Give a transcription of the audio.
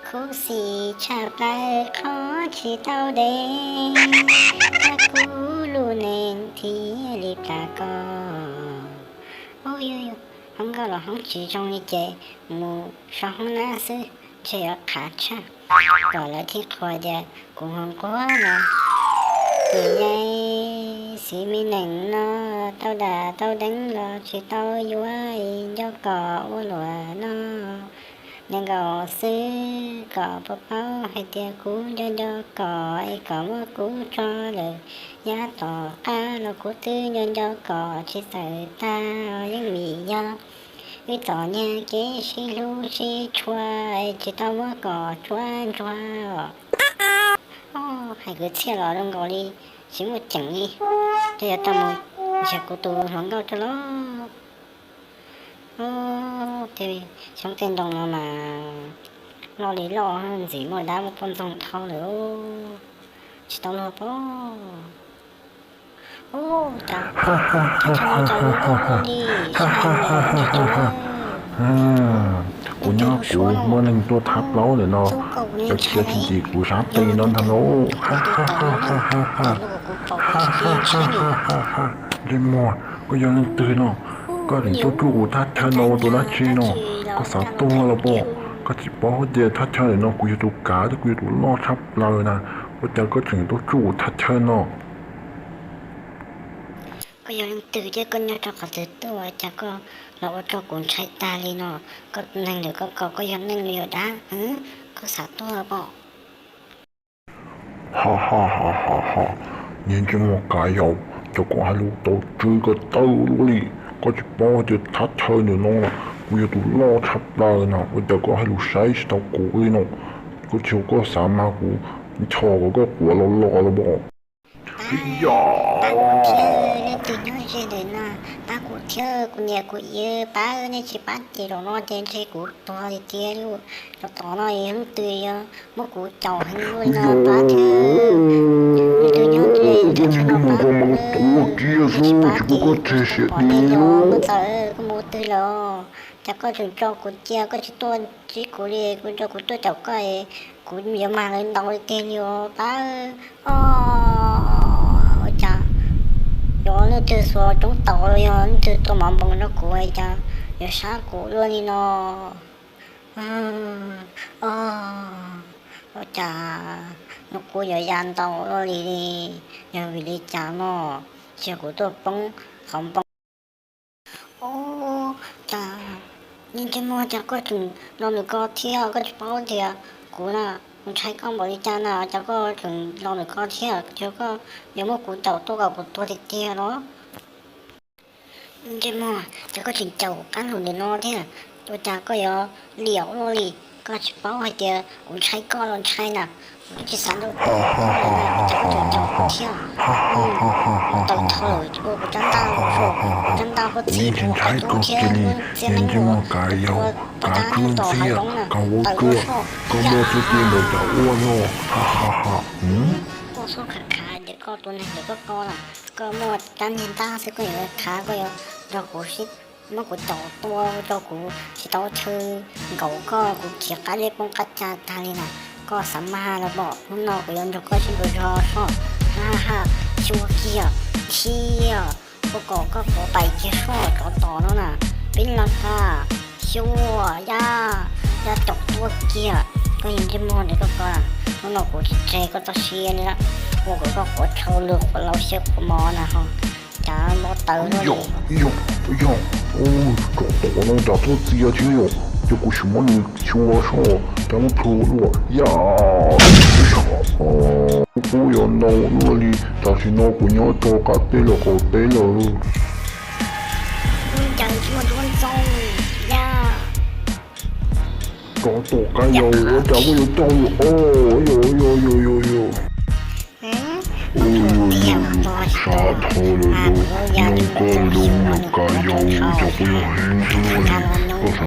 Khuv xim tshaj plaws qhov tsis tau deev, kab kub lub neej thiaj li plam koj. Ub, yog hoob nkauj los hoob tsis zoo li ces mus so hoob nab xwb, ntshe yuav qhav tshaj. Kom lawv thiaj qhuas tias kuv nquag nquag no. Nim yaig xis me neem no tau dam tau deev los tsis tau yuav, nco kom ua luam no. Nees nkaum xwb kom puas paub hais tias kuv nco nco kom es kom muab kuv tso lawm. Yav tom qab los kuv twb nco nco kom tsis txawm tag yeej vim yog wb txom nyem kev sib hlub sib tshua es tsis tau muab kom tsuab ntsuag. Hais kwv txhiaj los zoo nkaus li tsis muaj ceem li. Ces yuav tau mus nrhiav kuv tus hluas nkauj tso los. Tej xyoob tej ntoo no mas loj li loj, ntxim muaj dab muaj poj ntxoog dhau lawm, tsis tau luag pob. Ub, cas, cas tsis muaj cov lub nkauj luaj li, sab heev li, tsis tau luag. Kuv nyob kuv muaj neeg tuaj thab plaub lawm no, cov khiav tsis ntim kuv sab tes no ntag lauj. Ntsej muag, koj yog leej twg no? Koj tseem tuaj tsuj kuv thaj chaw no ua tus dab tsi no? Koj xav tuag los pob? Koj tsis paub tias thaj chaw ntawm no kuv yog tus kav thiab kuv yog tus loj tshaj plaws na, ua cas koj tseem tuaj tsuj kuv thaj chaw no? Koj yog leej twg thiab koj nyob rau qhov twg tuaj, cas koj los ua rau kuv ntshai tag li no? Koj neeg ntawm koj ko, koj yog neeg los yog dab? Koj xav tuag pob? Ha ha ha ha ha, niag ntsej muag kav yau, cas koj hais lus tau tswv ko taw luaj li. Koj tsis paub tias thaj chaw ntawm no kuv yog tus loj tshaj plaws na, ua cas koj hais lus saib tsis taus kuv li no? Koj tsis, koj xav mag kuv nchos kom koj quav los los los pob? Pab kuv thiab, leej twg nyob ze ntawm no, pab kuv thiab, kuv niam kuv txiv, pab, nej tsis pab ces zaum no ces ntshe kuv tuag tiag tiag li. Cov tom no leej twg yog muab kuv caum heev li no, pab thiab. Leej twg nyob ze ntawm no, pab kuv, nej tsis pab ces kuv tsis pom dab li los, koj ntxawm, koj mus twg lawm? Cas koj tseem tso kuv cia, koj tsis tuaj ntsib kuv li, kuv tso kuv tuaj caum koj, kuv yuav mag lawv ntaus li tiag li os, pab. Ua cas yog leej twg xuas roob taus los yog leej twg tua mov npoos rau kuv, cas yuav sab kuv luaj li no? Ua cas no kuv yuav ya ntau luaj li, yog vim li cas no? Tsis yog kuv tuaj poob qhov npoo. Ub, cas niag ntsej muag, cas koj tseem los ntawm ko thiab, koj tsis paub tias kuv na, kuv ntshai koj npaum li cas na, cas koj tseem los ntawm ko thiab, cas koj yuav muab kuv caum tuaj kom kuv tuag tiag tiag los? Ntsej muag, cas koj tseem caum qab lug ntawm no thiab? Ua cas koj yuav liam ua luaj li? Koj tsis paub hais tias kuv ntshai koj los ntshai na, kuv twb tsis xav nrog koj, cas koj tseem caum kuv thiab? Tawm dhau lawm, ua kuv rab ntaj, kuv rab ntaj huab txhib, kuv ntshai koj kiag li, niag ntsej muag kav yau, kav tsuag ntxiag, kav ua tsuag, koj muaj txuj ci ntawm cov ua no, ha ha ha. Koj xub khav khav ntawm koj tus neeg ntawm koj ko na, koj muaj rab niag ntaj xwb koj yuav khav, koj yuav nrog kuv sib, muab kuv caum tua rau kuv tsis tau chaw nkaum koj, kuv khiav qab zeb poob qab ca tag li na. Koj xav mag los pom, hnub no kuv yuav nrog koj sib nrug zog soj, ha ha ha. Xyuas kiag, thiab ua kom koj quav pais kiag soj, cov tom no na, peb laj kab, xyuas, ya, ya caum tuaj kiag. Koj niag ntsej muag ntawm koj ko, hnub no kuv tsis tseg koj txoj sia li na, ua kom koj quav tshau lug quav laus xyaw quav mos na ho. Cas npau taws luaj li. Yog, yog, cov tom no cas tuaj txia thiab yom, ces kuv sim muab nws xyuas soj, cas muab plhu luaj, ya, kuv yuav ntau luaj li, tam sim no kuv nyob rau qab teb los qaum teb lawm. Cov tom kav yau, ua cas koj yuav caum yus os, yog, yog, yog, yog, yog. Sab dhau lawm lauj, nyob koj li lauj, niag kav yau, cas koj yuav heev luaj li, koj